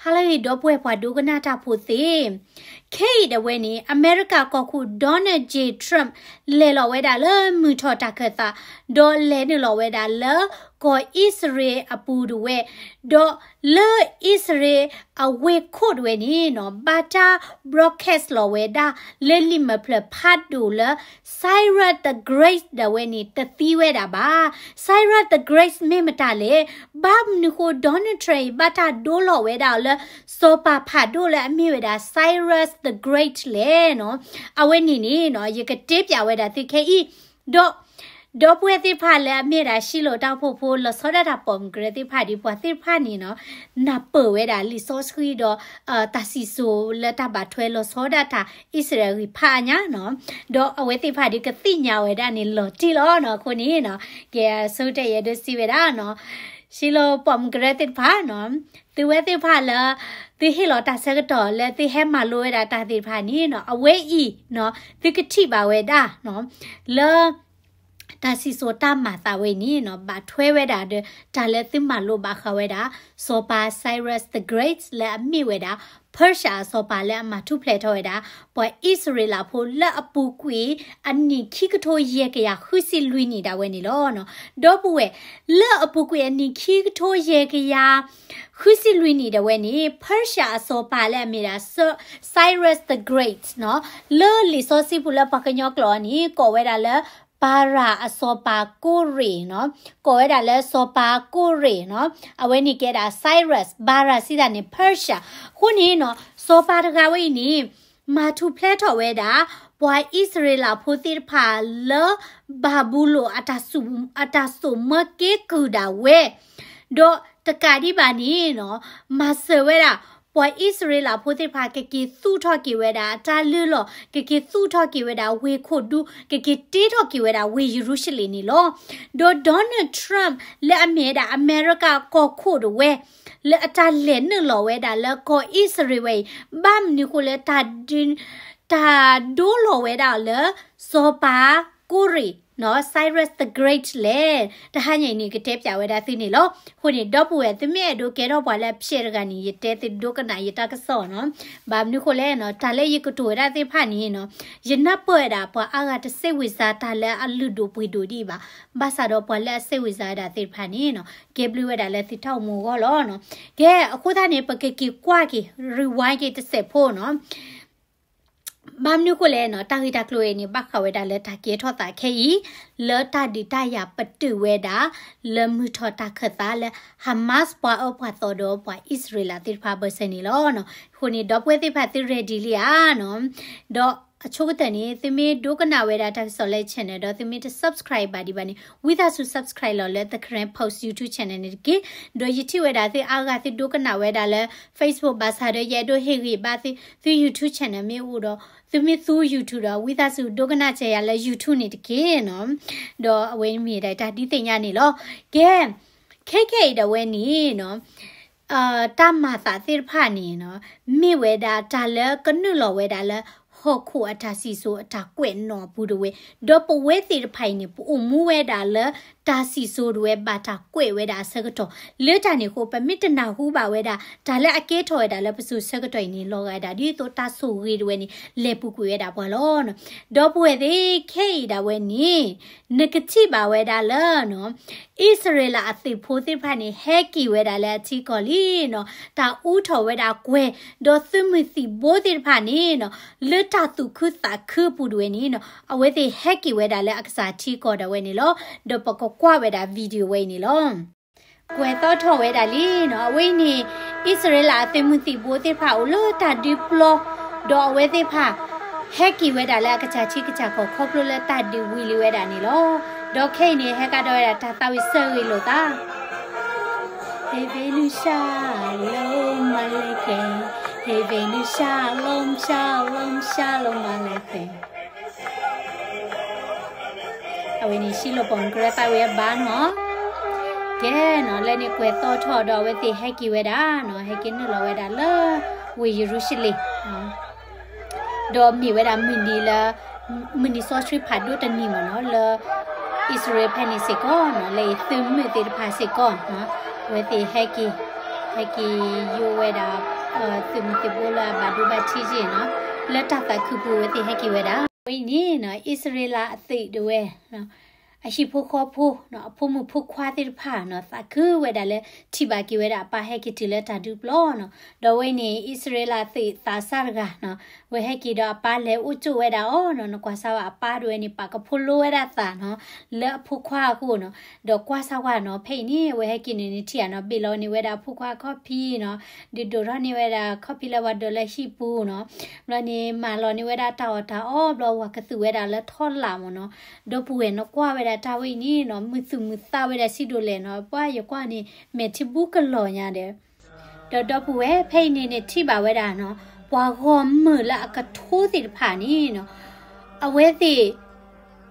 ဟါလၢအဂ့ၤ ဒီပုၢ်ဝဲၢ်ပှၤဒိကနၣ်တၢ်ဖိသ့ၣ်, ခဲအံၤဒၣ်ဝဲန့ၣ် အမဲရကၤကီၢ်ခိၣ် Donald J Trump လဲၤလီၤဝဲဒၣ်လၢမုၢ်ထီၣ်တၢ်ခၢၣ်သး, ဒီးလဲၤနုာ်လီၤဝဲဒၣ်လၢကီၢ်အံၣ်စရ့လးအပူၤဒၣ်ဝဲ, ဒီးလၢအံၣ်စရ့လးအဝ့ၢ်ခိၣ်ဒၣ်ဝဲန့ၣ်နီၤ ဘၣ်တၢ် broadcast လီၤဝဲဒၣ် လၢလံာ်မဲာ်ဖျၢၣ်ဖးဒိၣ်လၢ Cyrus the Great ဒၣ်ဝဲန့ၣ် တသံဝဲဒၣ်ဘၣ်. Cyrus the Great မ့ၢ်မတၤလဲၣ်, ဘၣ်မနုၤဃိ Donald Trump အံၤ ဘၣ်တၢ်ဒိလီၤဝဲဒၣ်အီၤလၢ စီၤပၤဖးဒိၣ်လၢအမ့ၢ်ဝဲဒၣ် Cyrus the Great လဲၣ်နီၤ. အဝဲန့ၣ်န့ၣ်နီၤ ယကတဲပၠးဝဲဒၣ်သုခဲအံၤ, ဒီး ဒီပုၢ်ဝဲၢ်သ့ၣ်တဖၣ်လၢအမ့ၢ်ဝဲဒၣ် ရှံလိာ်တၢ်အိၣ်ဖှိၣ်ဖိ လီၤဆီဒၣ်တၢ်ပိာ်မုၣ်ကရၢသ့ၣ်တဖၣ်ဒီး ပှၤသ့ၣ်တဖၣ်န့ၣ်နီၤ နၢ်ပၢၢ်ဝဲဒၣ်လံာ်စီဆှံဒီး တၢ်စံၣ်စိၤလၢတၢ်ဘၣ်ထွဲလီၤဆီဒၣ်တၢ် အံၣ်စရ့လးအဂံၢ်ဖးအါညါနီၤ, ဒီးအဝဲသ့ၣ်တဖၣ်ဒီးကသ့ၣ်ညါဝဲဒၣ်န့ၣ်လီၤတံၢ်လီၤနီၤ. အဃိန့ၣ်နီၤ ကဲ ဆိကတၢၢ်ယအဲၣ်ဒိးစံးဝဲဒၣ်နီၤ ရှံလိာ်ပိာ်မုၣ်ကရၢသ့ၣ်တဖၣ်နီၤ, သုဝဲသ့ၣ်တဖၣ်လၢ သုဟ့ၣ်လီၤတၢ်ဆၢကတီၢ်လၢသုဟဲမၤလိဝဲဒၣ်တၢ်သ့ၣ်တဖၣ်န့ၣ်နီၤ အဝဲအံၤနီၤ သုကထံၣ်ဘၣ်ဝဲဒၣ်နီၤ လၢ တၢ်စံၣ်စိၤတၢ်မၤသးဝဲအံၤန့ၣ်နီၤ ဘၣ်ထွဲဝဲဒၣ်ဒီး တၢ်လၢသုမၤလိဘၣ်ဃးဝဲဒၣ် စီၤပၤ Cyrus the Great လၢအမ့ၢ်ဝဲဒၣ် Persia အစီၤပၤလၢအမၤထူၣ်ဖျဲးထီၣ်ဝဲဒၣ် ပှၤအံၣ်စရ့လးဖိလၢအပူၤကွံာ်အနံၣ်ခံကထိယဲၢ်ကယၤဃုဆံလွံၢ်နံၣ်ဒၣ်ဝဲန့ၣ်လီၤ. ဒီပုၢ်ဝဲၢ် လၢအပူၤကွံာ်အနံၣ်ခံကထိယဲၢ်ကယၤ ဃုဆံလွံၢ်နံၣ်ဒၣ်ဝဲန့ၣ် Persia အစီၤပၤလၢအမ့ၢ်ဒၣ် Cyrus the Great နီၤ, လၢလံာ်စီဆှံပူၤလၢပှၤကညီကျိာ်အီၤန့ၣ် ကိးဝဲဒၣ်လၢ ပၤရၤအစီၤပၤကိရ့ၣ်နီၤ, ကိးဝဲဒၣ်လၢစီၤပၤကိရ့ၣ်နီၤ, အဝဲန့ၣ်ကဲဒၣ် Cyrus ပၤရၤစံးတၢ်န့ၣ် Persia, အဃိန့ၣ်နီၤ စီၤပၤတဂၤဝဲအံၤန့ၣ် မၤထူၣ်ဖျဲးထီၣ်ဝဲဒၣ် ပှၤအံၣ်စရ့လးဖိသ့ၣ်တဖၣ်လၢ ဘၤဘူလိၣ် အတၢ်ဆိၣ်မၢက့ၤကုၢ်ဒၣ်ဝဲ ဒီးတကးဒံးဘၣ်န့ၣ်နီၤ မၤစၢၤဝဲဒၣ် ပှၤအံၣ်စရ့လးဖိသ့ၣ်တဖၣ် ကက့ၤသူၣ်ထီၣ်က့ၤဝဲဒၣ်အတၢ်လုၢ်လီၢ်, ကက့ၤသူၣ်ထီၣ်က့ၤဝဲဒၣ်ဝ့ၢ်ခိၣ်ဒူ, ကက့ၤတ့ထီၣ်က့ၤဝဲဒၣ်ဝ့ၢ်ယရူၤၡလ့ၣ်န့ၣ်လီၤ. ဒီး Donald Trump လၢအမ့ၢ်ဝဲဒၣ်အမဲရကၤကီၢ်ခိၣ်ဒၣ်ဝဲ လၢအတၢ်လဲၤနုာ်လီၤဝဲဒၣ်လၢကီၢ်အံၣ်စရ့လးဝဲအံၤ ဘၣ်မနုၤဃိလၢ တၢ်ဒိလီၤဝဲဒၣ်လၢ စီၤပၤကိရ့ၣ်နီၤ Cyrus the Great လဲၣ်, တဟါညါအံၤန့ၣ် ကတဲပၠးဝဲဒၣ်သုန့ၣ်လီၤ. အဃိန့ၣ် ဒီပုၢ်ဝဲၢ် သုမ့ၢ်အဲၣ်ဒိးကဲထီၣ်ပှၤလၢအဖျဲးတဂၤန့ၣ် ယတဲသုဒိကနၣ်ယတၢ်ကစီၣ်နီၤ. ဘၣ်မနုၤဃိလဲၣ်နီၤ တၢ်လၢယကတိၤဝဲဒၣ်သ့ၣ်တဖၣ်န့ၣ်နီၤ ယနၢ်ပၢၢ်ဝဲဒၣ် ပှၤအါဂၤတစဲးဝံၤစါတၢ်လၢအလုၢ်ဒိၣ်ပှ့ၤဒိၣ်ဒံးဘၣ်. ဘၣ်ဆၣ်ဒီးပှၤလၢအစဲးဝံၤစါဝဲဒၣ်သ့ၣ်တဖၣ်န့ၣ်နီၤ ကဲဘျုးဝဲဒၣ်လၢသုတၢ်အိၣ်မူအဂီၢ်လီၤနီၤ. ကဲ အဃိသတးန့ၣ် ပကက့ၤကွၢ်က့ၤ rewind က့ၤတစဲးဖိနီၤ ဘၣ်မနုၤဃိလဲၣ်နီၤ တၢ်ဂ့ၢ်တၢ်ကျိၤအံၤန့ၣ် ဘၣ်ဃးဝဲဒၣ်လၢတၢ်ကဲထီၣ်သးခဲအံၤ လၢတၢ်ဒုးတၢ်ယၤပတုာ်ဝဲဒၣ် လၢမုၢ်ထီၣ်တၢ်ခၢၣ်သးလၢ Hamas ပှၤအၢပှၤသီဒီးပှၤအံၣ်စရ့လးသ့ၣ်တဖၣ်အဘၢၣ်စၢၤန့ၣ်လီၤ. အဃိန့ၣ် ဒီပုၢ်ဝဲၢ်သ့ၣ်တဖၣ်သု ready လံဧါနီၤ. ဒီးအဆိကတၢၢ်န့ၣ် သုမ့ၢ်ဒိကနၣ်ဝဲဒၣ်တၢ်ကစီၣ်လၢ channel ဒီးသုမ့ၢ်တ subscribe ဘၣ်ဒံးဘၣ်န့ၣ် ဝံသးစူၤ subscribe လီၤလၢ The Karen Post YouTube channel န့ၣ်တက့ၢ်. ဒီးယထံၣ်ဝဲဒၣ်သုအါဂၤသုဒိကနၣ်ဝဲဒၣ်လၢ Facebook ဘၣ်ဆၣ်ဒီး ယအဲၣ်ဒိးဟ့ၣ်ဂံၢ်ဘါသု သု YouTube channel မ့ၢ်အိၣ်ဒီး သုမ့ၢ်သူ YouTube ဒီး ဝံသးစူၤဒိကနၣ်စၢၤယၤလၢ YouTube န့ၣ်တက့ၢ်နီၤ. ဒီးအဝဲမ့ၢ်ဒၣ်တၢ်ဒုးသ့ၣ်ညါန့ၣ်လီၤ. ကဲ ခဲခဲအံၤဒၣ်ဝဲန့ၣ်နီၤ တၢ်မၤသးသ့ၣ်တဖၣ်န့ၣ်နီၤ မ့ၢ်ဝဲဒၣ်တၢ်လၢကနုာ်လီၤဝဲဒၣ်လၢ ဟီၣ်ခိၣ်အတၢ်စံၣ်စိၤအတၢ်ကွဲးနီၣ်အပူၤဒၣ်ဝဲ, ဒီးပဝဲသ့ၣ်တဖၣ်အံၤန့ၣ် ပအိၣ်မူဝဲဒၣ်လၢ တၢ်စံၣ်စိၤဒၣ်ဝဲဘၣ်တၢ်ကွဲးဝဲဒၣ်အဆၢကတီၢ်, လၢတၢ်န့ၣ်အဃိ ပမ့ၢ်တနၢ်ဟူဘၣ်ဝဲဒၣ် တၢ်လၢအကဲထီၣ်ဝဲဒၣ်လၢပစိၤဆၢကတီၢ်အံၤန့ၣ် လီၤဂာ်ဒၣ်ဒ်သိးတၢ်ဆိၣ်ဂ့ၤဒၣ်ဝဲန့ၣ် လဲၤပူၤကွံာ်ဝဲဒၣ်ပှၤလီၤ. ဒီပုၢ်ဝဲၢ်သ့ၣ် ခဲအံၤဒၣ်ဝဲန့ၣ် နကထံၣ်ဘၣ်ဝဲဒၣ်လၢနီၤ အံၣ်စရ့လးအသုးဖိသ့ၣ်တဖၣ်န့ၣ် ဟဲက့ၤဝဲဒၣ်လၢအထံကီၢ်လံနီၤ, တၢ်အူထီၣ်ဝဲဒၣ်ကွဲၤ, ဒီးသုးမုၢ်သံၣ်ဘိသ့ၣ်တဖၣ်န့ၣ်နီၤ လၢတၢ်သူၣ်ခုသးခုအပူၤဒၣ်ဝဲန့ၣ်နီၤ အဝဲသ့ၣ်ဟဲက့ၤဝဲဒၣ်လၢအကစၢ်ထံကီၢ်ဒၣ်ဝဲန့ၣ်လီၤ. ဒီးပကကွၢ်ဝဲဒၣ် video ဝဲအံၤန့ၣ်လီၤ. ကွဲၤသီထီၣ်ဝဲဒၣ်လံနီၤ, အဝဲအံၤန့ၣ် အံၣ်စရ့လးအသုးမုၢ်သံၣ်ဘိသ့ၣ်တဖၣ်အိၣ်လၢတၢ်ဒုးပျီ, ဒီးအဝဲသ့ၣ်တဖၣ် ဟဲက့ၤဝဲဒၣ်လၢအကစၢ်ထံကစၢ်ကီၢ်ခီဖျိလၢတၢ်ဒုးဝံၤလံဝဲဒၣ်န့ၣ်လီၤ. ဒီးခဲအံၤန့ၣ် ဟဲကဒီးဝဲဒၣ်တၢ်သးဝံၣ်ဆၢဂ့ၤလိာ်သး ဟ့ၣ်ဘဲနုၤရှါလီၤမၤလဲၣ်ဃဲ, ဟ့ၣ်ဘဲနုၤရှါလီၤမၤလဲၣ်ဃဲ, အဝဲန့ၣ်ရှံလိာ်ပိာ်မုၣ်ကရၢသးဝံၣ်အဘါနီၤ, ကဲနီၤ လၢန့ၣ်ကွဲၤသီထီၣ်ဒီးအဝဲသ့ၣ်ဟဲက့ၤဝဲဒၣ်နီၤ, ဟဲက့ၤနုာ်လီၤဝဲဒၣ်လၢ ဝ့ၢ်ယရူၤၡလ့ၣ် ဒီးမ့ၢ်ဝဲဒၣ်မုၢ်နံၤလၢ မုၢ်နံၤစီဆှံဖးဒိၣ်တနံၤမ့ၢ်နီၤ လၢအံၣ်စရ့လးဖဲန့ၣ်စ့ၢ်ကီးနီၤ, လၢအံၤသုးမုၢ်သ့ၣ်တဖၣ်စ့ၢ်ကီးနီၤ, အဝဲသ့ၣ်ဟဲက့ၤ, ဟဲက့ၤယိဝဲဒၣ် သုးမုၢ်သံၣ်ဘိလၢအဘၣ်ဒိဘၣ်ထံးက့ၢ်နီၤ, လၢတၢ်သးခုပူၤအဝဲသ့ၣ်ဟဲက့ၤဝဲဒၣ်. ဝဲအံၤန့ၣ်နီၤ အံၣ်စရ့လးအသုးဒၣ်ဝဲ အဟံၣ်ဖိဃီဖိ, အဖိမုၣ်ဖိခွါသ့ၣ်တဖၣ်နီၤ သးခုဝဲဒၣ်လၢထံၣ်ဘၣ်က့ၤဝဲဒၣ်အပၢ်ဟဲက့ၤတုၤလၢတၢ်ဒုးပျီနီၤ. ဒီးဝဲအံၤန့ၣ် အံၣ်စရ့လးအသုးသးစၢ်တဂၤနီၤ ဝဲဟဲက့ၤဒီးအပၢ်လဲၤအိၣ်ကၠိဝဲဒၣ်အီၤနီၤ. နကွၢ်စၢ်ဝဲအပၢ်ဒၣ်ဝဲန့ၣ် ပာ်ကဖိလိဝဲဒၣ်သးနီၤ လၢအဖိခွါအဃိနီၤ. ဒီးကွၢ်စၢ်ဝဲနီၤ ဖဲအံၤန့ၣ် အဝဲဟဲက့ၤန့ၣ်န့ၣ်ထံၣ်ဧါနီၤ ဘ့ၣ်လီၤန့ၢ်ဝဲဒၣ်အဖိခွါအခီၣ်ဖံးနီၤ, ဒုးဒိးထီၣ်န့ၢ်ဝဲဒၣ်အခီၣ်ဖံးလၢပှၤဒၢးလၢဟံၣ်ပူၤနီၤ. ဘျီန့ၣ် မၤလီၤန့ၢ်ဝဲဒၣ်တၢ်အီၣ်တၢ်အီ ဘျီဝၤကသူၣ်ဝဲဒၣ်လၢထီလာ်မ့ၢ်နီၤ. ဒီပုၢ်ဝဲၢ်နကွၢ်ဝဲဒၣ်တၢ်ဝဲအံၤန့ၣ်နီၤ မုာ်သူၣ်မုာ်သးဝဲဒၣ်စံဒိၣ်လဲၣ်နီၤ. ပှၤယကွၢ်န့ၣ် မဲာ်ထံဘူကလီၤညါဒီး ဒီးဒီပုၢ်ဝဲၢ် ဖဲအံၤန့ၣ်န့ၣ်ထံၣ်ဘၣ်ဝဲဒၣ်နီၤ ပှၤဂီၢ်မုၢ်လၢအကထိသ့ၣ်တဖၣ်န့ၣ်နီၤ အဝဲသ့ၣ်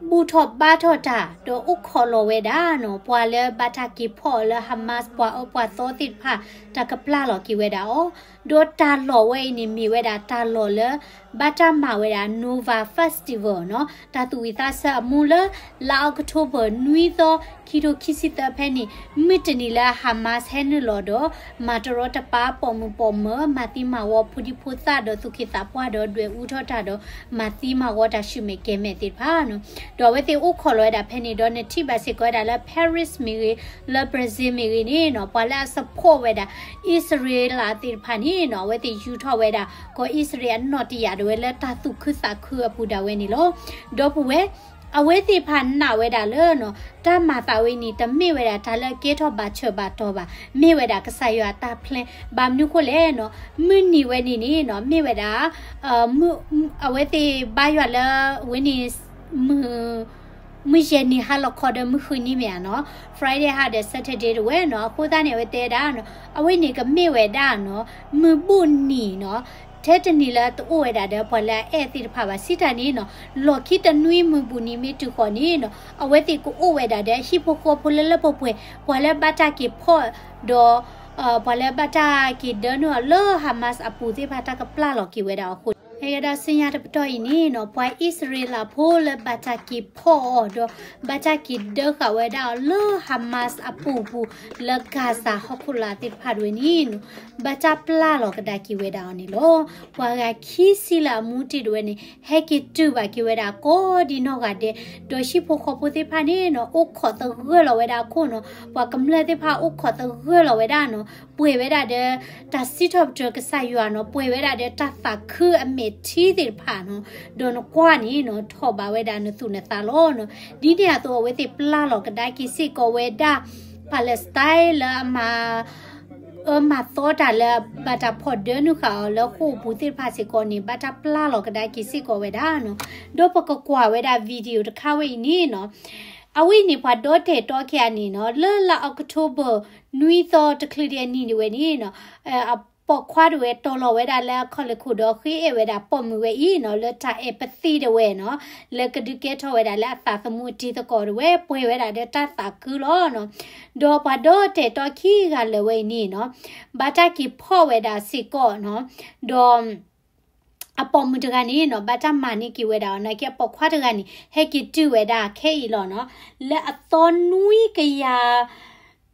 ဘူၣ်ထီၣ်ဘါထီၣ်တၢ် ဒီးအိၣ်ခိးလီၤဝဲဒၣ်နီၤ ပှၤလၢဘၣ်တၢ်က့ၤဖီၣ်အီၤလၢ Hamas ပှၤအၢပှၤသီသ့ၣ်တဖၣ် တၢ်ကပျၢ်လီၤက့ၤဝဲဒၣ်အီၤ, ဒီးတၢ်လီၢ်ဝဲအံၤန့ၣ်မ့ၢ်ဝဲဒၣ်တၢ်လီၢ်လၢ ဘၣ်တၢ်မၤဝဲဒၣ် Nova Festival နီၤ တၢ်သူၣ်ဝံၣ်သးဆၢအမူလၢ လါအီးကထိဘၢၣ် နွံသီ ခံထိခံဆံသၢဖဲန့ၣ် မုၢ်တနံၤလၢ Hamas ဟဲနုာ်လီၤဒီး မၤတရီတပါ ပိာ်မုၣ်ပိာ်မၢၤ မၤသံမၤဝီဖိဒံဖိသၣ်ဒီးသူၣ်က့သးပှၢ်ဒီးဒွဲၣ်အူထီၣ်တၢ်ဒီး မၤသံမၤဝီတၢ်ဆူၣ်မဲာ်ကဲၤမဲာ်သ့ၣ်တဖၣ်နီၤ. ဒီးအဝဲသ့ၣ်အိၣ်ခိးလီၤဝဲဒၣ်ဖဲန့ၣ် ဒီးနထံၣ်ဘၣ်စ့ၢ်ကီးဝဲဒၣ်လၢ Paris မ့ၢ်ဂ့ၤ လၢ Brazil မ့ၢ်ဂ့ၤန့ၣ်နီၤ ပှၤလၢအ support ဝဲဒၣ် အံၣ်စရ့လးသ့ၣ်တဖၣ်န့ၣ်နီၤ အဝဲသ့ၣ်ယူၤထီၣ်ဝဲဒၣ် ကီၢ်အံၣ်စရ့လးအနီၣ်တယာ်ဒၣ်ဝဲလၢတၢ်သူၣ်ခုသးခုအပူၤဒၣ်ဝဲန့ၣ်လီၤ. ဒီပုၢ်ဝဲၢ် အဝဲသ့ၣ်တဖၣ်နာ်ဝဲဒၣ်လၢနီၤ တၢ်မၤသးဝဲန့ၣ် တမ့ၢ်ဝဲဒၣ်တၢ်လၢအကဲထီၣ်ဘၣ်ဆၢဘၣ်တီၢ်ဘၣ်, မ့ၢ်ဝဲဒၣ်ကစၢ်ယွၤအတၢ် plan ဘၣ်မနုၤဃိလဲၣ်နီၤ မုၢ်နံၤဝဲန့ၣ်န့ၣ်နီၤ မ့ၢ်ဝဲဒၣ် အဝဲသ့ၣ်ဘါယွၤလၢဝဲန့ၣ် မုၢ်ယဲၢ်နံၤဟါလီၤခီဒီးမုၢ်ဃုနံၤမ့ၢ်ဧါနီၤ Friday ဟါဒီး Saturday တဝဲနီၤ အဃိသတးန့ၣ် အဝဲတဲဒၣ်နီၤ အဝဲန့ၣ်ကမ့ၢ်ဝဲဒၣ်နီၤ မုၢ်ဘူၣ်နံၤနီၤ ထဲတနံၤလၢတအိၣ်ဝဲဒၣ်ဒီးပှၤလၢအအဲၣ်သ့ၣ်တဖၣ်ဘၣ် စံးတၢ်န့ၣ်နီၤ လီၢ်ခံတနွံမုၢ်ဘူၣ်နံၤမ့ၢ်တုၤဃီၤန့ၣ်နီၤ အဝဲသ့ၣ်ကအိၣ်ဝဲဒၣ်ဒီးအဟံၣ်ဖိဃီဖိလၢလၢပှဲၤပှဲၤ ပှၤလၢဘၣ်တၢ်က့ၤဖီၣ်ဒီး ပှၤလၢဘၣ်တၢ်က့ၤဒၢနုာ်အီၤလၢ Hamas အပူၤသ့ၣ်တဖၣ် တၢ်ကပျၢ်လီၤက့ၤဝဲဒၣ်အဃိ ဟဲကဒီးဆူညါတပတီၢ်အံၤန့ၣ်နီၤ ပှၤအံၣ်စရ့လးဖိလၢဘၣ်တၢ်က့ၤဖီၣ်အီၤဒီး ဘၣ်တၢ်က့ၤဒၢဃာ်ဝဲဒၣ်အီၤလၢ Hamas အပူၤပူၤ လၢ Gaza ဟီၣ်ခိၣ်လာ်သ့ၣ်တဖၣ်တဝဲန့ၣ်နီၤ ဘၣ်တၢ်ပျၢ်လီၤကဒါက့ၤဝဲဒၣ်အီၤန့ၣ်လီၤ. ပှၤဂၤခံဆံလၢအမူတ့ၢ်တဝဲန့ၣ် ဟဲက့ၤတုၤဘၣ်က့ၤဝဲဒၣ်ကိးဒံနီၢ်ဂၤဒဲး ဒီးဟံၣ်ဖိဃီဖိသ့ၣ်တဖၣ်န့ၣ်နီၤ အိၣ်ခိးသဂၢၢ်လီၤဝဲဒၣ်အခိၣ်နီၤ ပှၤကမျၢၢ်သ့ၣ်တဖၣ်အိၣ်ခိးသဂၢၢ်လီၤဝဲဒၣ်နီၤ ပှဲၤဝဲဒၣ်ဒီး တၢ်စံးထီၣ်ပတြၢၤကစၢ်ယွၤနီၤ ပှဲၤဝဲဒၣ်ဒီးတၢ်သးခုအမဲာ်ထံသ့ၣ်တဖၣ်နီၤ ဒီးနကွၢ်န့ၣ်နီၤ ထီၣ်ဘးဝဲဒၣ်နသူၣ်နသးလီၤနီၤ. ဒ်န့ၣ်အသိးအဝဲသ့ၣ်ပျၢ်လီၤကဒါက့ၤစ့ၢ်ကီးဝဲဒၣ် Palestine လၢအမၤ အၢမၤသီတၢ်လၢဘၣ်တၢ်ဖီၣ်ဒၢနုာ်ဃာ်အီၤလၢဃိာ်ပူၤသ့ၣ်တဖၣ်စ့ၢ်ကီးန့ၣ် ဘၣ်တၢ်ပျၢ်လီၤကဒါက့ၤစ့ၢ်ကီးဝဲဒၣ်နီၤ. ဒီးပကကွၢ်ဝဲဒၣ် video တခါဝဲအံၤန့ၣ်နီၤ အဝဲအံၤန့ၣ် ပှၤဒီတဲာ်တီခံဂၤန့ၣ်နီၤ လၢလါ October နွံသီတချုးဒံးအနံၤဒၣ်ဝဲန့ၣ်နီၤ အပိာ်ခွါဒၣ်ဝဲတီၤလီၤဝဲဒၣ်လၢအခီၣ်လ့ၢ်ခိၣ်ဒီးဃ့အဲၣ်ဝဲဒၣ်ပိာ်မုၣ်ဝဲအံၤနီၤ လၢတၢ်အဲၣ်ပသံဒၣ်ဝဲနီၤ လၢကဒုးကဲထီၣ်ဝဲဒၣ်လၢအသးသမူအတံၤသကိးဒၣ်ဝဲ ပှဲၤဝဲဒၣ်ဒီးတၢ်သးခုလီၤနီၤ. ဒီးပှၤဒီတဲာ်တီခံဂၤလၢာ်ဝဲအံၤန့ၣ်နီၤ ဘၣ်တၢ်က့ၤဖီၣ်ဝဲဒၣ်စ့ၢ်ကီးနီၤ ဒီး အပိာ်မုၣ်တဂၤန့ၣ်နီၤ ဘၣ်တၢ်မၤန့ၢ်က့ၤဝဲဒၣ်အီၤ နာ်က့အပိာ်ခွါတဂၤန့ၣ် ဟဲက့ၤတုၤဝဲဒၣ်ခဲအံၤလီၤနီၤ လၢအသီနွံကယၤ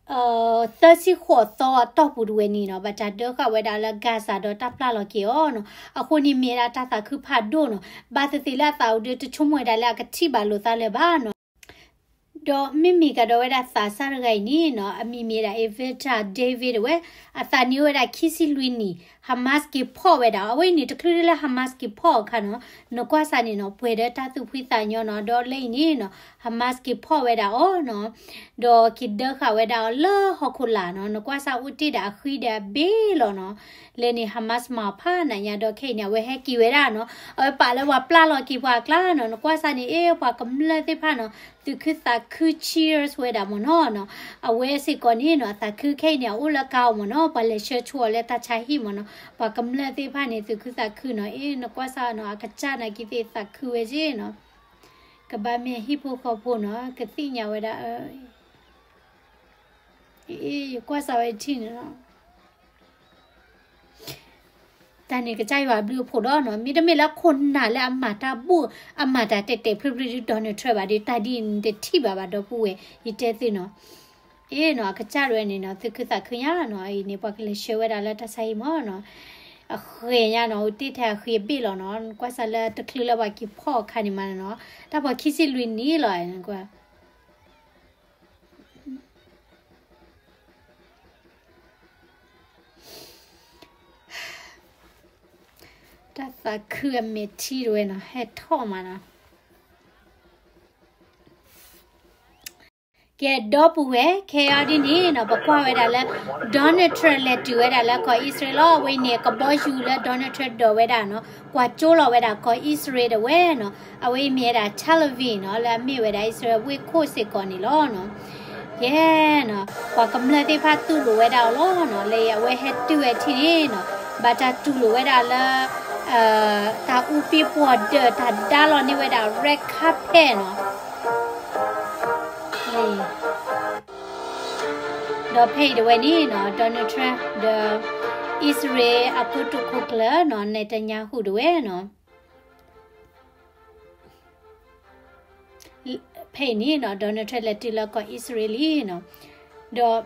သၢဆံဃိးသီအတီၢ်ပူၤတဝဲန့ၣ်နီၤ ဘၣ်တၢ်ဒၢဃာ်ဝဲဒၣ်လၢ Gaza ဒီးတၢ်ပျၢ်လီၤက့ၤအီၤနီၤ အဃိန့ၣ်မ့ၢ်ဝဲဒၣ်တၢ်သးခုဖးဒိၣ်နီၤ ဘၣ်သ့ၣ်သ့ၣ်လၢအသးအိၣ်ဒီးတဆိကမိၣ်ဝဲဒၣ်လၢအကထံၣ်ဘၣ်လိာ်သးလၢၤဘၣ်နီၤ ဒီးမ့မ့ၢ်ကဒီးဝဲဒၣ်သးစၢ်တဂၤအံၤန့ၣ်နီၤ အမံၤမ့ၢ်ဝဲဒၣ် Evita David တဝဲ အသးနံၣ်အိၣ်ဝဲဒၣ်ခံဆံလွံၢ်နံၣ် Hamas က့ၤဖီၣ်ဝဲဒၣ်အီၤ အဝဲအံၤန့ၣ် တချုးဒၣ်လၢ Hamas က့ၤဖီၣ်အခါနီၤ နကွၢ်စၢ်န့ၣ်နီၤ ပှဲၤဒီးတၢ်သူၣ်ဖှံသးညီနီၤ ဒီးလၢအံၤန့ၣ်နီၤ Hamas က့ၤဖီၣ်ဝဲဒၣ်အီၤနီၤ ဒီးက့ၤဒၢဃာ်ဝဲဒၣ်အီၤလၢဟီၣ်ခိၣ်လာ်နီၤ နကွၢ်စၢ်အိၣ်တ့ၢ်ဒၣ်အဃံဒီးအဘ့ၣ်လီၤနီၤ လၢန့ၣ် Hamas မၤအီၤဖးနးညါဒီးခဲအံၤန့ၣ် အဝဲဟဲက့ၤဝဲဒၣ်နီၤ အဝဲပာ်လၢပှၤပျၢ်လီၤက့ၤပှၤအကျါနီၤ နကွၢ်စၢ်န့ၣ် အ့ ပှၤကမျၢၢ်သ့ၣ်တဖၣ်နီၤ သူၣ်ခုသးခု cheers ဝဲဒၣ်မ့ၢ်နီၤနီၤ အဝဲစ့ၢ်ကီးန့ၣ်နီၤ အသးခုခဲအံၤန့ၣ် အအိၣ်လၢကါအီၤမ့ၢ်နီၤ ပှၤလဲၤဆှၢဆိအီၤလၢတၢ်ဆါဟံၣ်မ့ၢ်နီၤ ပှၤကမျၢၢ်သ့ၣ်တဖၣ်န့ၣ် သူၣ်ခုသးခုနီၤ အ့ နကွၢ်စၢ်နီၤ အကစၢ်နာ်က့သ့ၣ်သးခုဝဲက့နီၤ ကဘၣ်မ့ၢ်ဟံၣ်ဖိဃီဖိနီၤ ကသ့ၣ်ညါဝဲဒၣ် အ့ ယကွၢ်စၢ်ဝဲတထံၣ်န့ၣ်လီၤ တၢ်န့ၣ်ကစၢ်ယွၤအဘျုးအဖှိၣ်လီၤနီၤ မ့တမ့ၢ်လၢခိၣ်နၢ်လၢအမၤတၢ်ဘူၣ် အမၤတၢ်တဲာ်တဲာ်ဖျုးဖျုးဒ် Donald Trump ဘၣ်ဒီး တၢ်ဒ်အံၤန့ၣ်တထံၣ်ဘၣ်ဘၣ်ဒီပုၢ်ဝဲၢ် ယတဲသုနီၤ အ့ၣ်နီၤ အကစၢ်တဝဲန့ၣ်နီၤ သူၣ်ခုသးခုညါနီၤ အံၤန့ၣ် ပှၤကလဲၤဆှၢဝဲဒၣ်လၢတၢ်ဆါဟံၣ်မးနီၤ, အဃဲၤညါနီၤ အိၣ်တ့ၢ်ထဲအဃံအဘ့ၣ်လီၤနီၤ ကွၢ်စးလၢတချုးလၢပှၤက့ၤဖီၣ်အခါန့ၣ်မးနီၤ တၢ်ပှၤခံဆံလွံၢ်နံၣ်လီၤ ကွၢ် တၢ်သးခုအမဲာ်ထံတဝဲနီၤ ဟဲထီၣ်မးနီၤ. ကဲဒီပုၢ်ဝဲၢ် ခဲအံၤဒ်န့ၣ်နီၤ ပကွၢ်ဝဲဒၣ်လၢ Donald Trump လဲၤတုၤဝဲဒၣ်လၢကီၢ်အံၣ်စရ့လးလီၤ. အဝဲအံၤန့ၣ် ကဘီယူၤလၢ Donald Trump ဒိးဝဲဒၣ်နီၤ ကွၢ်ကၠိလီၤဝဲဒၣ်ကီၢ်အံၣ်စရ့လးတဝဲနီၤ အဝဲအံၤမ့ၢ်ဝဲဒၣ် Tel Aviv နီၤ လၢအမ့ၢ်ဝဲဒၣ်အံၣ်စရ့လးဝ့ၢ်ခိၣ်စ့ၢ်ကီးန့ၣ်လီၤနီၤ. ယဲနီၤ ပှၤကမျၢၢ်သ့ၣ်တဖၣ်တူၢ်လိာ်ဝဲဒၣ်အီၤလီၤနီၤ လၢအဝဲဟဲတုၤဝဲထံန့ၣ်နီၤ ဘၣ်တၢ်တူၢ်လိာ်ဝဲဒၣ်လၢ တၢ်အူပံပှီၤဒၢး တၢ်ဒါလီၤန့ၢ်ဝဲဒၣ် red carpet နီၤ. ဒီးဖဲအံၤတဝဲန့ၣ်နီၤ Donald Trump ဒီး အံၣ်စရ့လးအကိတိာ်ခိၣ်ကျၢၢ်နီၤ Netanyahu တဝဲနီၤ ဖဲအံၤန့ၣ်နီၤ Donald Trump လဲၤတုၤလၢကီၢ်အံၣ်စရ့လးလံနီၤ ဒီး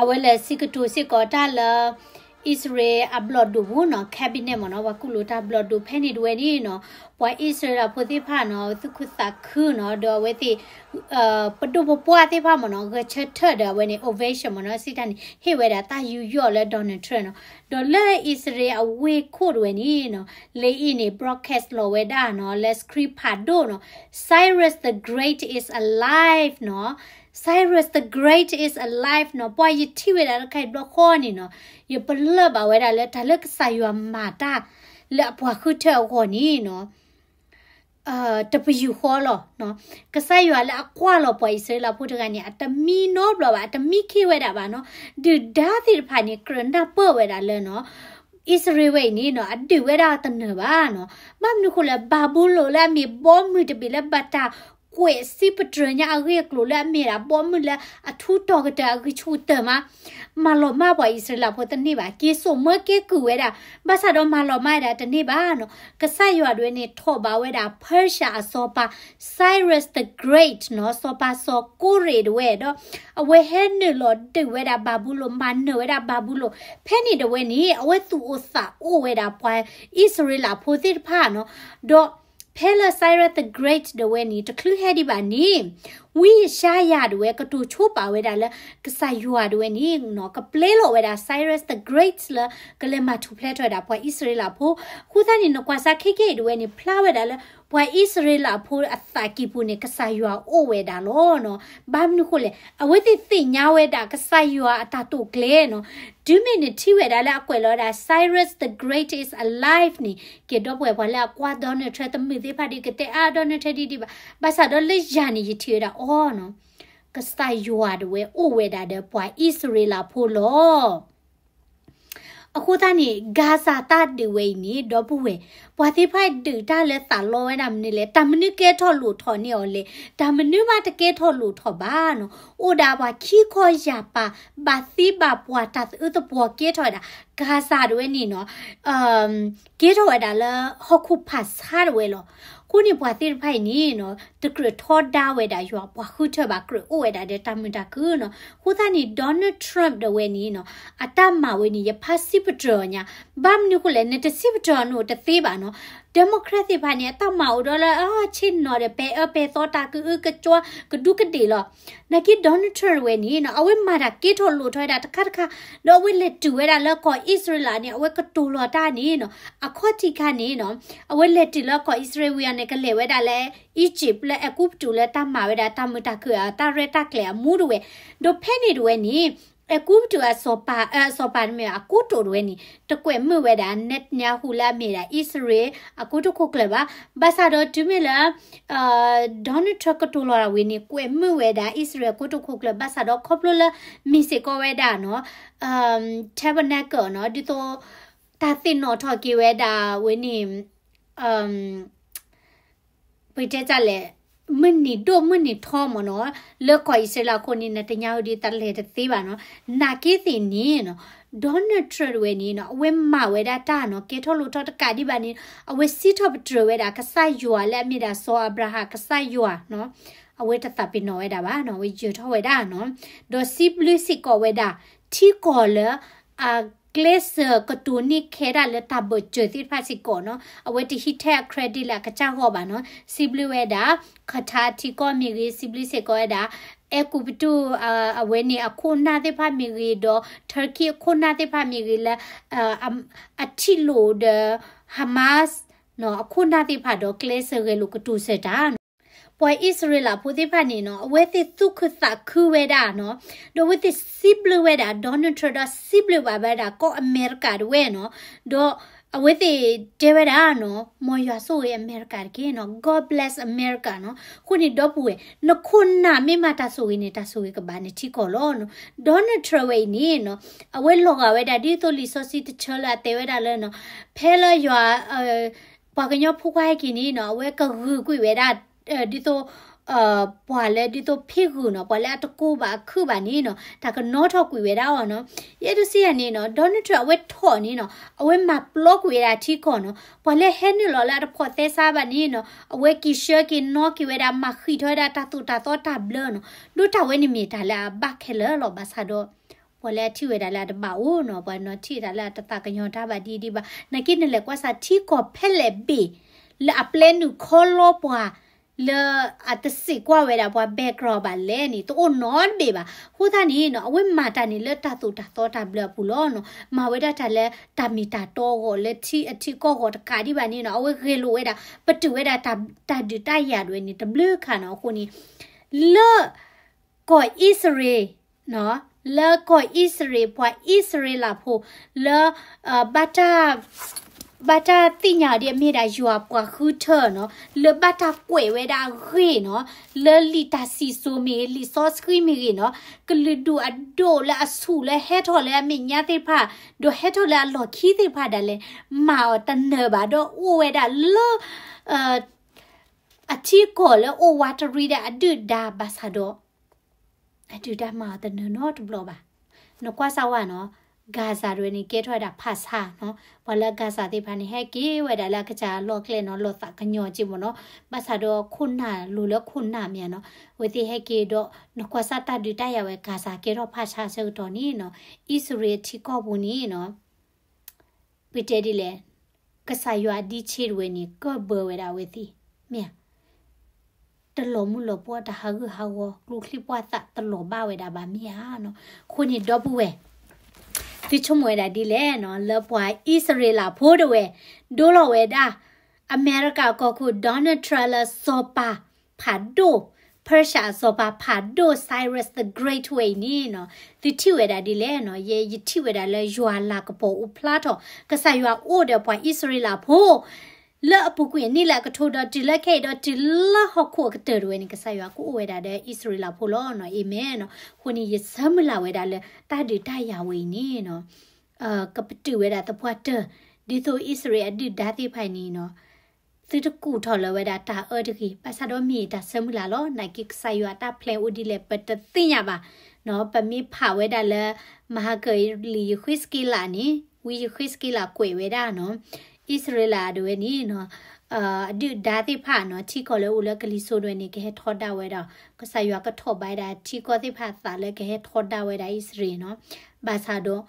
အဝဲလဲၤစံးကတိၤစ့ၢ်ကီးတၢ်လၢ အံၣ်စရ့လးအဘျီၣ်ဒိၣ်ပူၤနီၤ cabinet မ့ၢ်နီၤ ပှၤကူၣ်လိာ်တၢ်ဘျီၣ်ဒိၣ်ဖဲန့ၣ်တဝဲန့ၣ်နီၤ ပှၤအံၣ်စရ့လးဖိသ့ၣ်တဖၣ်နီၤ သူၣ်ခုသးခုနီၤ ဒီးအဝဲသ့ၣ် ပဒိၣ်ပပှၢ်သ့ၣ်တဖၣ်မ့ၢ်နီၤ ဂဲၤဆၢထၢၣ်ဒီးအဝဲန့ၣ် ovation မ့ၢ်နီၤ စံးတၢ်န့ၣ် ဟ့ၣ်ဝဲဒၣ်တၢ်ယူးယီၣ်လၢ Donald Trump နီၤ ဒီးလၢအံၣ်စရ့လးအဝ့ၢ်ခိၣ်တဝဲန့ၣ်နီၤ လၢအံၤန့ၣ် broadcast လီၤဝဲဒၣ်နီၤ လၢ screen ဖးဒိၣ်နီၤ Cyrus the Great is alive နီၤ Cyrus the Great is alive နီၤ ပှၤယထံၣ်ဝဲဒၣ်တခါအံၤဘျီဃီန့ၣ်နီၤ ယပလၢၢ်ဘၣ်ဝဲဒၣ်လၢတၢ်လၢကစၢ်ယွၤမၤတၢ် လၢအပှၤဃုထၢအဂီၢ်န့ၣ်နီၤ တပယူာ်ဃီလီၤ. ကစၢ်ယွၤလၢအကွၢ်လီၤပှၤအံၣ်စရ့လးဖိတဂၤန့ၣ် အတမံနီတဘျီဘၣ် အတမံခ့ဝဲဒၣ်ဘၣ်နီၤ ဒုၣ်ဒါသ့ၣ်တဖၣ်န့ၣ် ကြၢးနၢ်ပၢၢ်ဝဲဒၣ်လၢနီၤ အံၣ်စရ့လးဝဲအံၤန့ၣ်နီၤ အဒုးဝဲဒၣ်တနၢၤဘၣ်နီၤ ဘၣ်မနုၤဃိလဲၣ် ဘၤဘူလိၣ်လၢအမ့ၢ်ဘီမုၢ်တဘ့ၣ်လၢဘၣ်တၢ်ကွဲးစံးပတြၢၤညါအဂ့ၢ်အကျိၤလၢအမ့ၢ်ဒၣ်ဘီမုၢ်လၢအထူးတီၤကတၢၢ်အဂံၢ်ဆူၣ်ကတၢၢ်မး မၤလီၤမၢ်ပှၤအံၣ်စရ့လးဖိတန့ၢ်ဘၣ် က့ၤစိာ်မၢက့ၤကုၢ်ဝဲဒၣ် ဘၣ်ဆၣ်ဒီးမၤလီၤမၢ်ဝဲဒၣ်တန့ၢ်ဘၣ်နီၤ ကစၢ်ယွၤဒၣ်ဝဲန့ၣ် ထိးဘၣ်ဝဲဒၣ် Persia အစီၤပၤ Cyrus the Great နီၤ စီၤပၤစီၤကိရ့းဒၣ်ဝဲဒီး အဝဲဟဲနုာ်လီၤဒုးဝဲဒၣ်ဘၤဘူလိၣ် မၤနၢၤဝဲဒၣ်ဘၤဘူလိၣ် ဖဲန့ၣ်ဒၣ်ဝဲန့ၣ် အဝဲသူၣ်အိၣ်သးအိၣ်ဝဲဒၣ်ပှၤအံၣ်စရ့လးဖိသ့ၣ်တဖၣ်နီၤ ဒီးဖဲလၢ Cyrus the Great ဒၣ်ဝဲန့ၣ် တချုးဟဲဒံးဘၣ်န့ၣ် ဝံယၡါယၤဒၣ်ဝဲကတိၤဆိပာ်ဝဲဒၣ်လၢ ကစၢ်ယွၤဒၣ်ဝဲန့ၣ်နီၤ ကပျဲလီၤဝဲဒၣ် Cyrus the Great လၢ ကလဲၤမၤထူၣ်ဖျဲးထီၣ်ဝဲဒၣ်ပှၤအံၣ်စရ့လးဖိ အဃိသတးန့ၣ် နကွၢ်စၢ်ခဲကနံၣ်အံၤဒၣ်ဝဲန့ၣ် ဖျါဝဲဒၣ်လၢ ပှၤအံၣ်စရ့လးဖိအသးကံၢ်ပူၤန့ၣ် ကစၢ်ယွၤအိၣ်ဝဲဒၣ်လီၤနီၤ ဘၣ်မနုၤဃိလဲၣ် အဝဲသ့ၣ်သ့ၣ်ညါဝဲဒၣ်ကစၢ်ယွၤအတၢ်တိာ်ကျဲၤနီၤ တုၤမ့ၢ်နထံၣ်ဝဲဒၣ်လၢအကွဲးလီၤဝဲဒၣ် Cyrus the Great is alive န့ၣ် ကဲဒီပုၢ်ဝဲၢ်ပှၤလၢအကွၢ် Donald Trump တမုာ်သ့ၣ်တဖၣ်ဒီး ကတဲအါ Donald Trump ဒ်ဒံးဘၣ် ဘၣ်ဆၣ်ဒီးလၢယၤန့ၣ် ယထံၣ်ဝဲဒၣ်အီၤနီၤ ကစၢ်ယွၤဒၣ်ဝဲအိၣ်ဝဲဒၣ်ဒီးပှၤအံၣ်စရ့လးဖိလီၤ အဃိသတးန့ၣ် Gaza တၢ်ဒုးဝဲအံၤန့ၣ် ဒီပုၢ်ဝဲၢ် ပှၤသ့ၣ်တဖၣ်ဒုးတၢ်လၢသးလီဝဲဒၣ်မနုၤလဲၣ် တၢ်မနုၤကဲထီၣ်လိၣ်ထီၣ်န့ၢ်အီၤလဲၣ် တၢ်မနုၤမးတကဲထီၣ်လိၣ်ထီၣ်ဘၣ်နီၤ အိၣ်ဒၣ်ပှၤခံကယၤပာ် ဘၣ်သံဘၣ်ပှၢ်တၢ်သအုးသပှီၤကဲထီၣ်ဝဲဒၣ် Gaza ဒၣ်ဝဲန့ၣ်နီၤ ကဲထီၣ်ဝဲဒၣ်လၢဟီၣ်ခိၣ်ဖးဆါဒၣ်ဝဲလီၤ. အဃိန့ၣ်ပှၤသ့ၣ်တဖၣ်အံၤန့ၣ်နီၤ တကြၢးထီဒါဝဲဒၣ်ယွၤ ပှၤဃုထၢဘၣ် ကြၢးအိၣ်ဝဲဒၣ်ဒီးတၢ်မုာ်တၢ်ခုၣ်နီၤ. အဃိသတးန့ၣ် Donald Trump ဒၣ်ဝဲန့ၣ်နီၤ အတၢ်မၤဝဲန့ၣ် ယဖးစံးပတြၢၤအီၤညါ, ဘၣ်မနုၤဃိလဲၣ် နတစံးပတြၢၤအီၤန့ၣ်တသ့ဘၣ်နီၤ. Democrat သ့ၣ်တဖၣ်န့ၣ် အတၢ်မၤအိၣ်ဒီးလၢ အဆ့ၣ်နီၤဒီး ပဲအၢပဲသီ တၢ်ကအုကကွၢ် ကဒူကဒ့ၣ်လီၤ. နာ်က့ Donald Trump ဝဲန့ၣ်နီၤ အဝဲမၤတၢ်ကဲထီၣ်လိၣ်ထီၣ်ဝဲဒၣ်တခါတခါ, ဒီးအဝဲလဲၤတုၤဝဲဒၣ်လၢကီၢ်အံၣ်စရ့လးန့ၣ် အဝဲကတိၤလီၤတၢ်န့ၣ်နီၤ အခီၣ်ထံးခါန့ၣ်နီၤ အဝဲလဲၤတုၤလၢကီၢ်အံၣ်စရ့လးဝံၤအီၤန့ၣ် ကလဲၤဝဲဒၣ်လၢ Egypt လၢအဲၤကူပတူးလၢတၢ်မၤဝဲဒၣ်တၢ်မုာ်တၢ်ခုၣ် တၢ်ရဲၣ်တၢ်ကျဲၤအမူဒၣ်ဝဲ, ဒီးဖဲန့ၣ်ဒၣ်ဝဲန့ၣ် အဲၤကူပတူးအစီၤပၤ အစီၤပၤတမ့ၢ် အကိတိာ်ဒၣ်ဝဲန့ၣ် တကွဲးမုာ်ဝဲဒၣ် Netanyahu လၢအမ့ၢ်ဒၣ် အံၣ်စရ့လးအကိတိာ်ခိၣ်ကျၢၢ်ဘၣ်. ဘၣ်ဆၣ်ဒီးတုၤမ့ၢ်လၢ Donald Trump ကတိၤလီၤတၢ်ဝံၤန့ၣ် ကွဲးမုာ်ဝဲဒၣ် အံၣ်စရ့လးအကိတိာ်ခိၣ်ကျၢၢ် ဘၣ်ဆၣ်ဒီးခီဖျိလၢ မ့ၢ်စ့ၢ်ကီးဝဲဒၣ်နီၤ Tabernacle နီၤ ဒ်သိး တၢ်သ့ၣ်နီၣ်ထီၣ်က့ၤဝဲဒၣ်ဝဲန့ၣ် ပတဲတၢ်လဲၣ် မုၢ်နံၤဒိၣ်မုၢ်နံၤထီမ့ၢ်နီၤ လၢကီၢ်အံၣ်စရ့လးအဃိန့ၣ် Netanyahu ဒ်တၢ်လဲၤတသ့ဘၣ်နီၤ. နာ်က့သ့ၣ်န့ၣ်နီၤ Donald Trump ဒၣ်ဝဲန့ၣ်နီၤ အဝဲမၤဝဲဒၣ်တၢ်နီၤ ကဲထီၣ်လိၣ်ထီၣ်တကးဒံးဘၣ်န့ၣ် အဝဲစံးထီၣ်ပတြၢၤဝဲဒၣ် ကစၢ်ယွၤလၢအမ့ၢ်ဒၣ်စီၤအၤဘြၤဟၣ် ကစၢ်ယွၤနီၤ အဝဲတသးပ့ၤနီၣ်ဝဲဒၣ်ဘၣ်နီၤ, အဝဲယၢၤထီၣ်ဝဲဒၣ်နီၤ, ဒီးစံးဘျုးစ့ၢ်ကီးဝဲဒၣ် ထံကီၢ်လၢ အကျဲးစၢးကတိၤန့ၢ်ခဲဒၣ်လၢတၢ်ဘၢၣ်စၢၤသ့ၣ်တဖၣ်စ့ၢ်ကီးနီၤ, အဝဲတဟံးထဲအ credit လၢအကစၢ်ဂီၢ်ဘၣ်နီၤ, စံးဘျုးဝဲဒၣ် Qatar ထံကီၢ်မ့ၢ်ဂ့ၤ, စံးဘျုးစ့ၢ်ကီးဝဲဒၣ် အဲၤကူပတူး အဝဲန့ၣ်အခိၣ်နၢ်သ့ၣ်တဖၣ်မ့ၢ်ဂ့ၤ, ဒီး Turkey အခိၣ်နၢ်သ့ၣ်တဖၣ်မ့ၢ်ဂ့ၤလၢ အ အထံၣ်လိာ်ဒီး Hamas နီၤ, အခိၣ်နၢ်သ့ၣ်တဖၣ်ဒီးကျဲးစၢးဂဲၤလိာ်ကတိၤစၢၤတၢ်နီၤ, ပှၤအံၣ်စရ့လးဖိသ့ၣ်တဖၣ်န့ၣ်နီၤ, အဝဲသ့ၣ်သူၣ်ခုသးခုဝဲဒၣ်နီၤ, ဒီးအဝဲသ့ၣ်စံးဘျုးဝဲဒၣ် Donald Trump ဒီးစံးဘျုးဘၣ်ဝဲဒၣ်ကီၢ်အမဲရကၤဒၣ်ဝဲနီၤ, ဒီးအဝဲသ့ၣ်တဲဝဲဒၣ်နီၤ, မ်ယွၤဆိၣ်ဂ့ၤအမဲရကၤတက့ၢ်နီၤ, God bless America နီၤ, အဃိန့ၣ်ဒီပုၢ်ဝဲၢ် နခိၣ်နၢ်မ့ၢ်မၤတၢ်ဆိၣ်ဂ့ၤန့ၣ် တၢ်ဆိၣ်ဂ့ၤကဘၣ်နထံကီၢ်လီၤနီၤ, Donald Trump ဝဲအံၤန့ၣ်နီၤ, အဝဲလီၤဂာ်ဝဲဒၣ်ဒ်သိးလံာ်စီဆှံတဆၢလၢအတဲဝဲဒၣ်လၢနီၤ, ဖဲလၢယွၤ ပှၤကညီဖိခွါဟဲက့ၤန့ၣ်နီၤ, အဝဲကဂုာ်ကွံာ်ဝဲဒၣ် ဒ်သိး ပှၤလၢဒ်သိးဖ့ၣ်ဂုာ်နီၤ, ပှၤလၢအတကိးဘၣ်အခုၣ်ဘၣ်န့ၣ်နီၤ, တၢ်ကနီၣ်ထီၣ်ကွံာ်ဝဲဒၣ်အီၤနီၤ, ယအဲၣ်ဒိးစံးယၤန့ၣ်နီၤ, Donald Trump အဝဲထီၣ်န့ၣ်နီၤ, အဝဲမၤပျီကွံာ်ဝဲဒၣ်ထံကီၢ်နီၤ, ပှၤလၢဟဲနုာ်လီၤလၢအတဖိးသဲစးဘၣ်န့ၣ်နီၤ, အဝဲက့ၤဆှၢက့ၤနီၣ်က့ၤဝဲဒၣ် မၤဃံးထီၣ်ဝဲဒၣ်တၢ်သိၣ်တၢ်သီတၢ်ဘျၢနီၤ, ဒ်တၢ်ဝဲန့ၣ်မ့ၢ်တၢ်လၢအဘၣ်ခဲလၢာ်လီၤ, ဘၣ်ဆၣ်ဒီး ပှၤလၢအထံၣ်ဝဲဒၣ်လၢအတဘၣ်အိၣ်နီၤ, ပှၤနီၤထံၣ်တၢ်လၢအတသးကညီၤတၢ်ဘၣ်ဒ်ဒံးဘၣ်, နာ်က့နလဲၤကွၢ်စးထံကီၢ်ဖဲလဲၣ်ဘ့ၣ် လၢအပျဲနုာ်ခီလီပှၤ လၢအတစံးကွၢ်ဝဲဒၣ်ပှၤ background ဘၣ်လဲၣ်န့ၣ် တအိၣ်နီတဘ့ၣ်ဘၣ်. အဃိသတးန့ၣ်နီၤ အဝဲမၤတၢ်န့ၣ်လၢတၢ်သိၣ်တၢ်သီတၢ်ဘျၢအပူၤလီၤနီၤ. မၤဝဲဒၣ်တၢ်လၢတၢ်မ့ၢ်တၢ်တီအဂီၢ်လၢထံအထံကီၢ်ဂီၢ်တကးဒံးဘၣ်န့ၣ်နီၤ အဝဲဂဲၤလိာ်ဝဲဒၣ် ပတုာ်ဝဲဒၣ်တၢ်ဒုးတၢ်ယၤဒၣ်ဝဲန့ၣ် တဘျုးခါနီၤ. အဃိန့ၣ် လၢ ကီၢ်အံၣ်စရ့လး လၢကီၢ်အံၣ်စရ့လး ပှၤအံၣ်စရ့လးဖိ လၢ ဘၣ်တၢ် ဘၣ်တၢ်သ့ၣ်ညါအီၤဒ်အမ့ၢ်ဒၣ်ယွၤပှၤဃုထၢနီၤ, လၢဘၣ်တၢ်ကွဲးဝဲဒၣ်အဂ့ၢ်နီၤ, လၢလံာ်တၢ်စံၣ်စိၤမ့ၢ်ဂ့ၤ လံာ်စီဆှံမ့ၢ်ဂ့ၤနီၤ, ကလုာ်ဒူၣ်အဒိၣ်လၢအဆူၣ်လၢဟဲထီၣ်လၢအမဲာ်ညါသ့ၣ်တဖၣ်, ဒီးဟဲထီၣ်လၢအလီၢ်ခံသ့ၣ်တဖၣ်ဒၣ်လဲာ် မၤအီၤတနၢၤဘၣ်, ဒီးအိၣ်ဝဲဒၣ်လၢ အထံကီၢ်လၢအိၣ်ဝးတရံးဒၣ်အဒုၣ်ဒါဘၣ်ဆၣ်ဒီး အဒုၣ်ဒါမၤအီၤတနၢၤနီတဘျီဘၣ်. နကွၢ်စၢ်ဝဲနီၤ, Gaza တဝဲန့ၣ် ကဲထီၣ်ဝဲဒၣ်ဖးဆါနီၤ. ပှၤလၢ Gaza သ့ၣ်တဖၣ်န့ၣ် ဟဲက့ၤဝဲဒၣ်လၢအကစၢ်အလီၢ်ကျဲနီၤ, လီၤသးကညီၤက့မ့ၢ်နီၤ. ဘၣ်ဆၣ်ဒီးခိၣ်နၢ် လိၤလၢခိၣ်နၢ်မ့ၢ်နီၤ, အဝဲသ့ၣ်ဟဲက့ၤဒီး နကွၢ်စၢ်တၢ်ဒုးတၢ်ယၤဝဲ Gaza ကဲထီၣ်ဖးဆါအဆၢကတီၢ်န့ၣ်နီၤ, အံၣ်စရ့လးထံကီၢ်ပူၤန့ၣ်နီၤ ပတဲဒ်လဲၣ်, ကစၢ်ယွၤအဒံးဆ့တဝဲန့ၣ် ကၢၢ်ဘၢဝဲဒၣ်အဝဲသ့ၣ်, မ့ၢ်ဧါ. တလီၤမုၢ်လီၤပှီၢ် တဟးဂူာ်ဟးဂီၤ ကျိချံပှၢ်သၣ်တလီၤဘၣ်ဝဲဒၣ်ဘၣ် မ့ၢ်ဧါနီၤ. အဃိန့ၣ်ဒီပုၢ်ဝဲၢ် သုဆိကမိၣ်ဝဲဒၣ်ဒ်လဲၣ်နီၤ, လၢပှၤအံၣ်စရ့လးဖိတဝဲ ဒိလီၤဝဲဒၣ် အမဲရကၤကီၢ်ခိၣ် Donald Trump လၢစီၤပၤဖးဒိၣ် Persia အစီၤပၤဖးဒိၣ် Cyrus the Great ဝဲအံၤန့ၣ်နီၤ, သုထံၣ်ဝဲဒၣ်ဒ်လဲၣ်နီၤ. ယဲယထံၣ်ဝဲဒၣ်လၢယွၤလၤကပီၤအိၣ်ဖျါထီၣ်, ကစၢ်ယွၤအိၣ်ဒီးပှၤအံၣ်စရ့လးဖိ လၢအပူၤကွံာ်အနံၣ်လၢအကထိဒီးတုၤလၢခဲအံၤဒီးတုၤလၢဟီၣ်ခိၣ်အကတၢၢ်တဝဲန့ၣ် ကစၢ်ယွၤကအိၣ်ဝဲဒၣ်ဒီးအံၣ်စရ့လးဖိလီၤနီၤ. အၤမ့ၣ်နီၤ. အဃိန့ၣ် ယဆၢမုၢ်လၢ်ဝဲဒၣ်လၢ တၢ်ဒုးတၢ်ယၤဝဲအံၤန့ၣ်နီၤ ကပတုာ်ဝဲဒၣ်သပှၢ်တၢၢ် ဒ်သိးအံၣ်စရ့လးအဒုၣ်ဒါသ့ၣ်တဖၣ်အံၤန့ၣ်နီၤ သုတကူၣ်ထီၣ်လၢၤဝဲဒၣ်တၢ်အၢတဂ့ၤ. ဘၣ်ဆၣ်ဒီးမ့ၢ်တၢ်ဆၢမုၢ်လၢ်လီၤ. နာ်က့ကစၢ်ယွၤအတၢ် plan အိၣ်ဒ်လဲၣ် ပတသ့ၣ်ညါဘၣ်နီၤ. ပမ့ၢ်ဖးဝဲဒၣ်လၢ မဟါကၢၢ်လံာ်ယဃ့းစက့လးန့ၣ် ဝံယဃ့းစက့လးကွဲးဝဲဒၣ်နီၤ အံၣ်စရ့လးတဝဲန့ၣ်နီၤ အဒုၣ်ဒါသ့ၣ်တဖၣ်နီၤ ထံကီၢ်လၢအိၣ်လၢကလံၤစိးတဝဲန့ၣ် ကဟဲထီဒါဝဲဒၣ် ကစၢ်ယွၤကထီၣ်ဘၣ်ဝဲဒၣ်ထံကီၢ်သ့ၣ်တဖၣ်အသးလၢကဟဲထီဒါဝဲဒၣ်အံၣ်စရ့လးနီၤ. ဘၣ်ဆၣ်ဒီး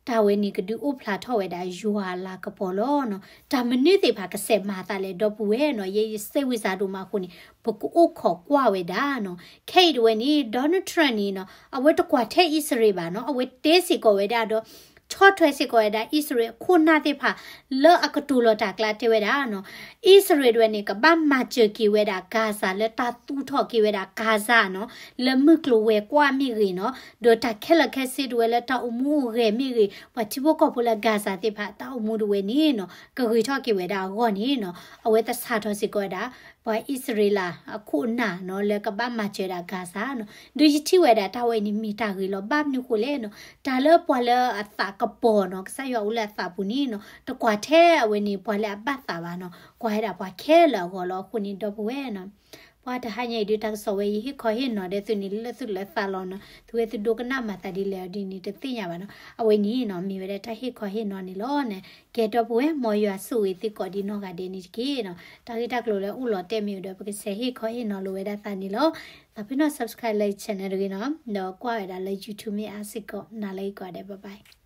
တၢ်ဝဲန့ၣ်ကဒုးအိၣ်ဖျါထီၣ်ဝဲဒၣ်ယွၤအလၤကပီၤလီၤနီၤ. တၢ်မနုၤသ့ၣ်တဖၣ်ကစဲးမၤအသးလဲၣ် ဒီပုၢ်ဝဲၢ်နီၤ ယဲယစဲးဝံစးဒိၣ်မးအဃိန့ၣ် ပကအိၣ်ခိးကွၢ်ဝဲဒၣ်နီၤ. ခဲအံၤတဝဲန့ၣ် Donald Trump န့ၣ်နီၤ အဝဲတကွၢ်ထဲအံၣ်စရ့လးဘၣ်နီၤ အဝဲတဲစ့ၢ်ကီးဝဲဒၣ်ဒီး ဆီၣ်ထွဲစ့ၢ်ကီးဝဲဒၣ်အံၣ်စရ့လးအခိၣ်နၢ်သ့ၣ်တဖၣ် လၢအကတိၤလီၤတၢ်အကျါတဲဝဲဒၣ်နီၤ အံၣ်စရ့လးတဝဲန့ၣ် ကဘၣ်မၤစၢၤက့ၤဝဲဒၣ် Gaza လၢတၢ်သူၣ်ထီၣ်က့ၤဝဲဒၣ် Gaza နီၤ လၢမုၢ်ကျိၤဝဲၤကွာ်မ့ၢ်ဂ့ၤနီၤ ဒီးတၢ်ခဲလၢာ်ခဲဆ့တဝဲလၢတၢ်အိၣ်မူအိၣ်ဂဲၤမ့ၢ်ဂ့ၤ ပှၤထံဖိကီၢ်ဖိလၢ Gaza သ့ၣ်တဖၣ် တၢ်အိၣ်မူတဝဲန့ၣ်နီၤ ကဂ့ၤထီၣ်က့ၤဝဲဒၣ်အဂီၢ်န့ၣ်နီၤ အဝဲသဆၣ်ထီၣ်စ့ၢ်ကီးဝဲဒၣ် ပှၤအံၣ်စရ့လးအခိၣ်အနၢ်နီၤ လၢကဘၣ်မၤစၢၤဒၣ် Gaza နီၤ ဒီးယထံၣ်ဝဲဒၣ်တၢ်ဝဲအံၤန့ၣ်မ့ၢ်တၢ်ဂ့ၤလီၤ. ဘၣ်မနုၤဃိလဲၣ်နီၤ တၢ်လၢပှၤလၢအသးကပီၤနီၤ ကစၢ်ယွၤအိၣ်လၢအသးပူၤန့ၣ်နီၤ တကွၢ်ထဲအဝဲန့ၣ် ပှၤလၢအဘၣ်သးဘၣ်နီၤ ကွၢ်ဝဲဒၣ်ပှၤခဲလၢာ်အဂီၢ်လီၤ. အဃိန့ၣ် ဒီပုၢ်ဝဲၢ်နီၤ ပှၤတဟါညါအံၤဒုး တၢ်ကစီၣ်ဝဲအံၤ ဟ့ၣ်ခီဟ့ၣ်နီၤဒီးသုန့ၣ် လၢသုလၢသးလီၤနီၤ, သုဝဲသုဒိကနၣ်မၤသးဒ်လဲၣ်အီၤဒ်န့ၣ် တသ့ၣ်ညါဘၣ်နီၤ. အဝဲန့ၣ်နီၤ မ့ၢ်ဝဲဒၣ်တၢ်ဟ့ၣ်ခီဟ့ၣ်နီၤန့ၣ်လီၤန့ၣ်. ကဲ ဒီပုၢ်ဝဲၢ် မ်ယွၤဆိၣ်ဂ့ၤသုကိးဒံးနီၢ်ဂၤဒဲးန့ၣ်တက့ၢ်နီၤ. တၢ်ဂ့ၢ်တၢ်ကျိၤလၢအိၣ်လီၤတဲာ်မ့ၢ်အိၣ်ဒီး ပကဆဲးဟ့ၣ်ခီဟ့ၣ်နီၤလိာ်ဝဲဒၣ်သးန့ၣ်လီၤ. သးပ့ၤနီၣ် subscribe လၢ channel တဂ့ၤနီၤ, ဒီးကွၢ်ဝဲဒၣ်လၢ YouTube မ့ၢ်အါစ့ၢ်ကီး နၤလၢအံၤကိးဂၤဒဲး bye bye.